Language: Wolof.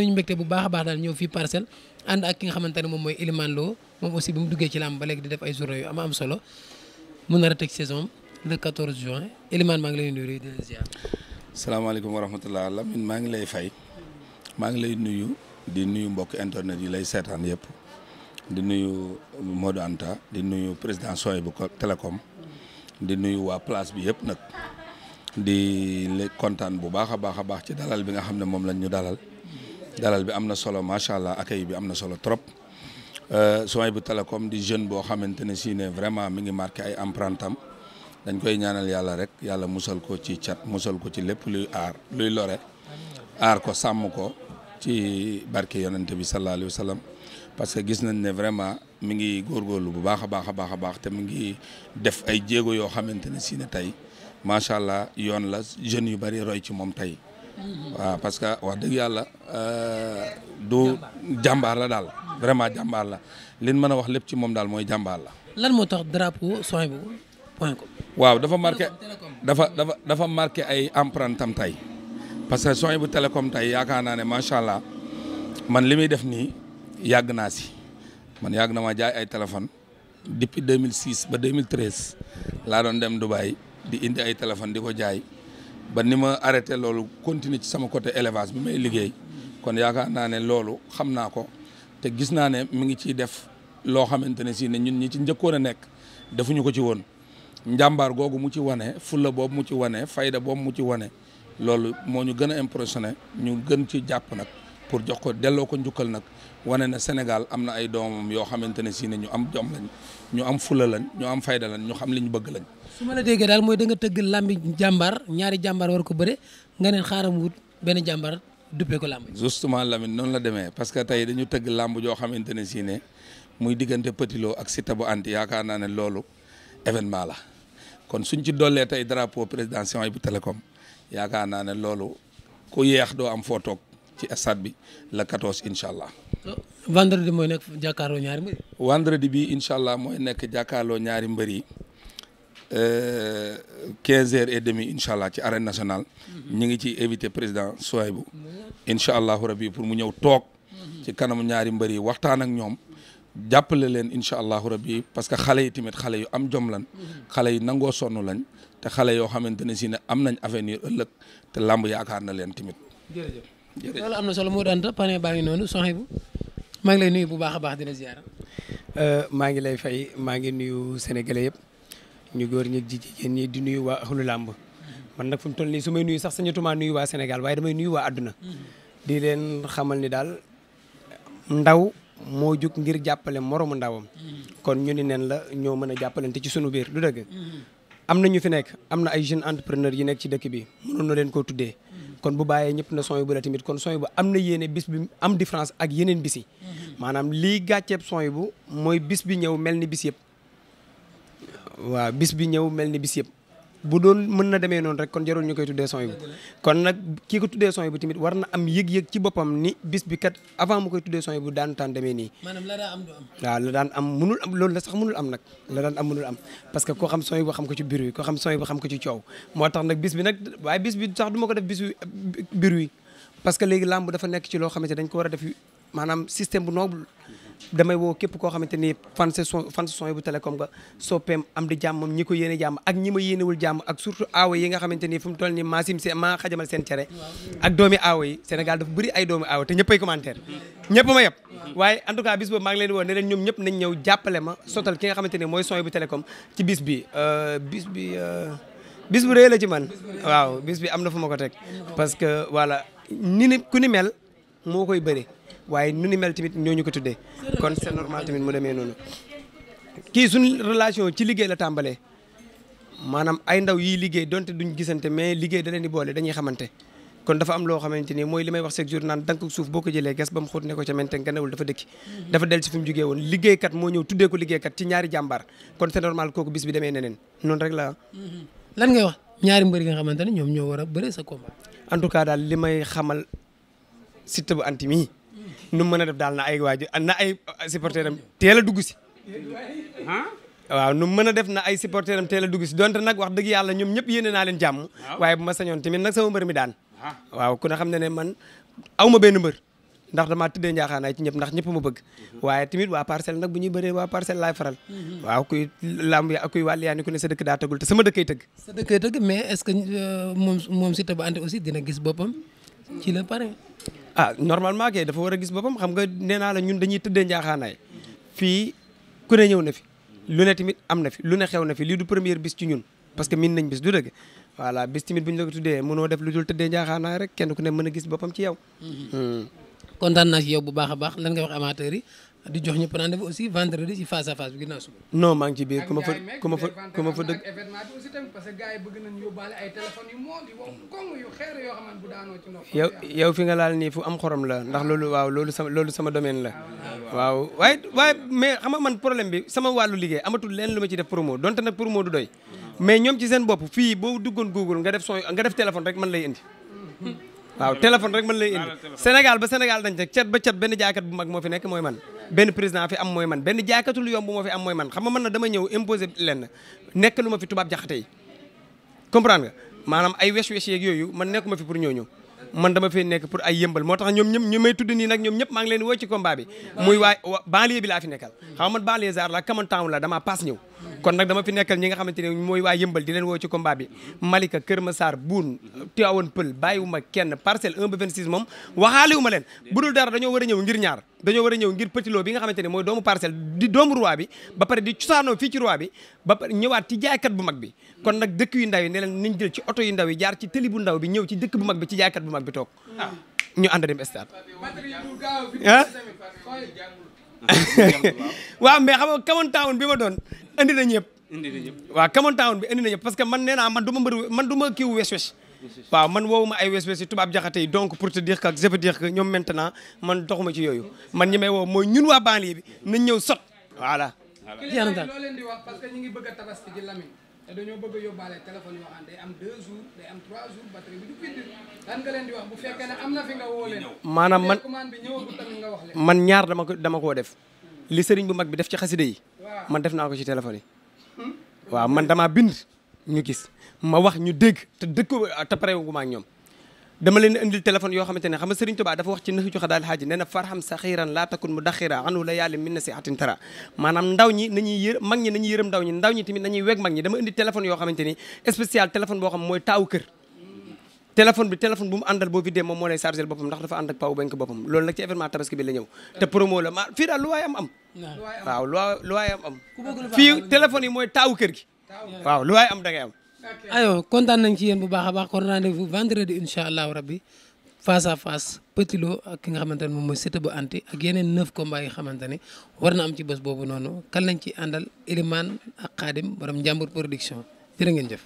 ñu mbégte bu baax a baax daal ñëw fii Parcelles ànd ak ki nga xamante ne moom mooy Elimane Lo moom aussi bi mu duggee ci làmb ba léegi di def ay journée yu am solo mu nar a teg saison le 14 juin Elimane maa ngi lay nuyu di la ziar. salaamaaleykum wa rahmatulah Lamine maa ngi lay fay maa ngi lay nuyu di nuyu mbokk internet yi lay seetaan yëpp di nuyu Modou Anta di nuyu président Soy bu Télécom di nuyu waa place bi yëpp nag di le kontaan bu baax a baax ci dalal bi nga xam ne moom lañ ñu dalal bi am na solo macha allah accueil bi am na solo trop Soy bu Télécom di jeune boo xamante ne si ne vraiment mi ngi marqué ay empreinte am dañ koy ñaanal yàlla rek yàlla musal ko ci cat musal ko ci lépp luy lore aar ko sàmm ko ci barke yonente bi sallallahu alayhi wa sallam parce que gis nañ ne vraiment mi ngi góorgóorlu bu baax a baax te mi ngi def ay jéego yoo xamante ne si ne tey macha allah yoon la jeunes yu bari roy ci moom tey waaw parce que wax dëgg yàlla du jàmbaar la daal vraiment jàmbaar la liñ mën a wax lépp ci moom daal mooy jàmbaar la. lan moo tax drapeau Sohaibou.com. waaw dafa marqué ay empreinte am tey parce que Sohaibou Télécom tey yaakaar naa ne macha allah man li muy def nii yàgg naa si man yàgg na ma jaay ay téléphone depuis 2006 ba 2013 laa doon dem Dubaï di indi ay téléphone di ko jaay ba ni ma arrêté loolu continuer ci sama côté élevage bi may liggéey kon yaakaar naa ne loolu xam naa ko te gis naa ne mi ngi ciy def loo xamante ne si ne ñun ñi ci njëkkoon a nekk defuñu ko ci woon. njàmbaar googu mu ci wane fulla boobu mu ci wane fayda boobu mu ci wane loolu moo ñu gën a impressionné ñu gën ci jàpp nag pour jox ko delloo ko njukkal nag wane na Sénégal am na ay doomam yoo xamante ne si ne ñu am jom lañ ñu am fulla lañ ñu am fayda lañ ñu xam li ñu bëgg lañ. su ma la déggee daal mooy da nga tëgg làmbi jàmbaar ñaari jàmbaar war ko bëre nga neen xaaram wut benn jàmbaar duppee ko làmb. justement Lamine noonu la demee parce que tey dañu tëgg làmb joo xamante ne si ne muy diggante Petit Lo ak Siteu bu anti yaakaar naa ne loolu événement la. kon suñ ci dollee tey drapeau président Sohaibou Télécom yaakaar naa ne loolu ku yeex doo am foo toog ci stade bi le 14 incha allah. vendredi mooy nekk jàkkaarloo ñaari mbër yi. vendredi bi incha allah mooy nekk jàkkaarloo ñaari mbër yi 15h30 incha allah ci arène nationale. ñu ngi ci invité président Sohaibou incha allahu rabi pour mu ñëw toog ci kanamu ñaari mbër yi waxtaan ak ñoom. jàppale leen incha allahu rabbi parce que xale yi tamit xale yu am jom lan xale yi nangoo sonn lañ te xale yoo xamante ne si ne am nañ avenir ëllëg te làmb yaakaar na leen tamit. jërëjëf loolu am na solo moo daan pare baa ngi noonu Sohaibou maa ngi lay nuyu bu baax a baax dina ziar. maa ngi lay fay maa ngi nuyu sénégalais yëpp ñu góor ñi jigéen ñi di nuyu waa ahlu làmb man nag fu mu toll nii su may nuyu sax sañatuma nuyu waa Sénégal waaye damay nuyu waa àdduna di leen xamal ni daal ndaw. moo jug ngir jàppale moromu ndawam kon ñu ni nen la ñoo mën a jàppalante ci sunu biir du dëgg am na ñu fi nekk am na ay jeunes entrepreneurs yi nekk ci dëkk bi mënoon na leen koo tuddee kon bu bàyyee ñëpp na Sohaibou la tamit kon Sohaibou am na yéene bis bi am différence ak yeneen bis yi maanaam lii gàcceeb Sohaibou mooy bis bi ñëw mel ni bis yëpp waaw bis bi ñëw mel ni bis yëpp bu doon mën na demee noonu rek kon jarul ñu koy tuddee Sohaibou kon nag kii ko tuddee Sohaibou tamit war na am yëg-yëg ci boppam ni bis bi kat avant mu koy tuddee Sohaibou daan taan demee nii. maanaam la daan am du am. waaw la daan am munul am loolu la sax munul am nag la daan am munul am parce que koo xam Sohaibou xam ko ci biir wi koo xam Sohaibou xam ko ci coow moo tax nag bis bi nag waaye bis bi sax du ma ko def bisu biir wi parce que léegi làmb dafa nekk ci loo xamante dañ ko war a def maanaam système bu noble damay woo képp koo xamante ni fan Sohaibou Télécom nga soppeem am di jàmmam ñi ko yéene jàmm ak ñi ma yéenewul jàmm ak surtout aawa yi nga xamante ni fu mu toll ni maa xajamal seen cere ak doomi aawa yi Sénégal dafa bëri ay doomi aawa te ñëppay commentaire ñëpp ma yeb waaye en tout cas bis boobu maa ngi leen di woo ne leen ñoom ñëpp nañ ñëw jàppale ma sotal ki nga xamante ni mooy Sohaibou Télécom ci bis bi bis bu rëy la ci man waaw bis bi am na fu ma ko teg parce que voilà ku ni mel moo koy bëri waaye nu ni mel tamit ñooñu ko tuddee kon c'est normal tamit mu demee noonu kii suñ relation ci liggéey la tàmbalee maanaam ay ndaw yiy liggéey donte duñ gisante mais liggéey da leen di boole dañuy xamante kon dafa am loo xamante ni mooy li may wax chaque jour naan dank suuf boo ko jëlee ges ba mu xóot ne ko ca mente ganewul dafa dëkki dafa del ci fi mu jógee woon liggéeykat moo ñëw tuddee ko liggéeykat ci ñaari jàmbaar kon c'est normal kooku bis bi demee neneen noonu rek la lan ngay wax ñaari mbër yi nga xamante ne ñoom ñoo war a bëre sa combat. en tout cas daal li may xamal Siteu bu anti mii nu mën a def daal na ay waaju na ay supporter am teel a dugg si waaw nu mën a def na ay supporter am teel a dugg si donte nag wax dëgg yàlla ñoom ñëpp yéene naa leen jàmm waaye bu ma sañoon tamit nag sama mbër mi daan waaw ku ne xam ne ne man aw ma benn mbër ndax damaa tëddee njaaxaanaay ci ñëpp ndax ñëpp ma bëgg waaye tamit waa parcelle nag bu ñuy bëree waa parcelle laay faral waaw kuy lamb ya kuy wàll yaa ni ku ne sa dëkk daa tëggul te sama dëkkay tëgg sa dëkkay tëgg mais est-ce que moom Siteu bu Anta aussi dina gis boppam ci la pare ah normalement kay dafa war a gis boppam xam nga nee naa la ñun dañuy tëddee njaaxaanaay fii ku ne ñëw na fi lu ne tamit am na fi lu ne xew na fi lii du première bis ci ñun parce que min nañ bis du dëgg voilà bis tamit bu ñu la ko tuddee mënoo def lu dul tëddee njaaxaanaay rek kenn ku ne mën a gis boppam ci yow kontaan naa ci yow bu baax a baax lan nga wax amateurs yi di jox ñëpp rendez-vous aussi vendredi ci face à face bi ginnaaw suba. non maa ngi ci biir ku ma fa dëgg événement bi aussi tamit parce que gars yi bëgg nañ yóbbaale ay téléphones yu mool yu wow kong yu xeer yoo xamante bu daanoo ci ndox. yow fi nga laal nii fu am xorom la ndax loolu waaw loolu sama domaine la waaw waaye mais xam nga man problème bi sama wàllu liggéey amatul leen lu ma ci def promo donte nag promo du doy mais ñoom ci seen bopp fii boo duggoon Google nga def téléphone rek mën lay indi waaw téléphone rek mën lay indi Sénégal ba Sénégal dañ rek cat ba cat benn jaaykat bu mag moo fi nekk mooy man benn président fi am mooy man benn jaaykatul yomb moo fi am mooy man xam nga man na dama ñëw imposer leen nekk lu ma fi tubaab jaxate yi comprendre nga maanaam ay wesh-wesh yeeg yooyu man nekkuma fi pour ñooñu man dama fee nekk pour ay yëmbal moo tax ñoom ñëpp ñu may tudd nii nag ñoom ñëpp maa ngi leen woo ci combat bi muy waa banlieue bi laa fi nekkal xam nga man banlieue zar la kamantown la damaa paas ñëw kon nag dama fi nekkal ñi nga xamante ne mooy waa yëmbal di leen woo ci combat bi Malika Kër Massar Boune Tivaouane Peulh bàyyiwuma kenn parcelle 1 ba 26 moom waxaaliwuma leen bu dul dara dañoo war a ñëw ngir ñaar dañoo war a ñëw ngir Petit Lo bi nga xamante ne mooy doomu parcelle di doomu roi bi ba pare di cosaanoo fii ci roi bi ba pare ñëwaat ci jaaykat bu mag bi kon nag dëkk yu ndaw yi ne leen niñ jël ci oto yu ndaw yi jaar ci tëli bu ndaw bi ñëw ci dëkk bu mag bi ci jaaykat bu mag bi toog ñu ànd dem stade ah waaw mais xam nga kamantaawun bi ma doon andi na ñëpp waaw kamantaawun bi andi na ñëpp parce que man nee naa man du ma kiiwu wees waaw man woowu ma ay wees yi tubaab jaxate yi donc pour te dire que je veux dire que ñoom maintenant man doxuma ci yooyu man ñi may woo mooy ñun waa banlieue bi nañ ñëw sot voilà loo leen di wax parce que ñu ngi bëgg a tabaski ji Lamine te dañoo bëgg a yóbbaale téléphone yoo xam day am 2 jours day am 3 jours batterie bi du fidd lan nga leen di wax bu fekkee ne am na fi nga woo leen maanaam man commande bi ñëwagul tamit nga wax leen man ñaar dama koo def li sëriñ bu mag bi def ci xasida yi man def naa ko ci téléphone yi waaw man damaa bind ñu gis ma wax ñu dégg te te parewu ma ak ñoom dama leen indil téléphone yoo xamante ne xam nga Sëriñ Tuubaa dafa wax ci naxi joxe daal xaaji nee na farham saxiran laa takun mu daxira anu la yàlla min na si atin tara maanaam ndaw ñi nañuy mag ñi nañuy yërëm ndaw ñi tamit nañuy weg mag ñi dama indi téléphone yoo xamante ni spécial téléphone boo xam mooy taawu kër téléphone bu mu àndal boo vidéo moom moo lay chargé boppam ndax dafa ànd ak paw bank boppam loolu nag ci événement tabaski bi la ñëw te promo la fii daal lu waay am waaw lu waay am fii téléphone yi mooy taawu kër gi waaw lu waay am da ngay am ayo kontaan nañ ci yéen bu baax a baax kon rendez-vous vendredi incha allahu rabbi face à face Petit Lo ak ki nga xamante ne moom mooy Siteu bu Anta ak yeneen 9 combats yi xamante ne war na am ci bés boobu noonu kan lañ ci àndal Elimane ak Khadim borom Njàmbur production jërë ngeen jëf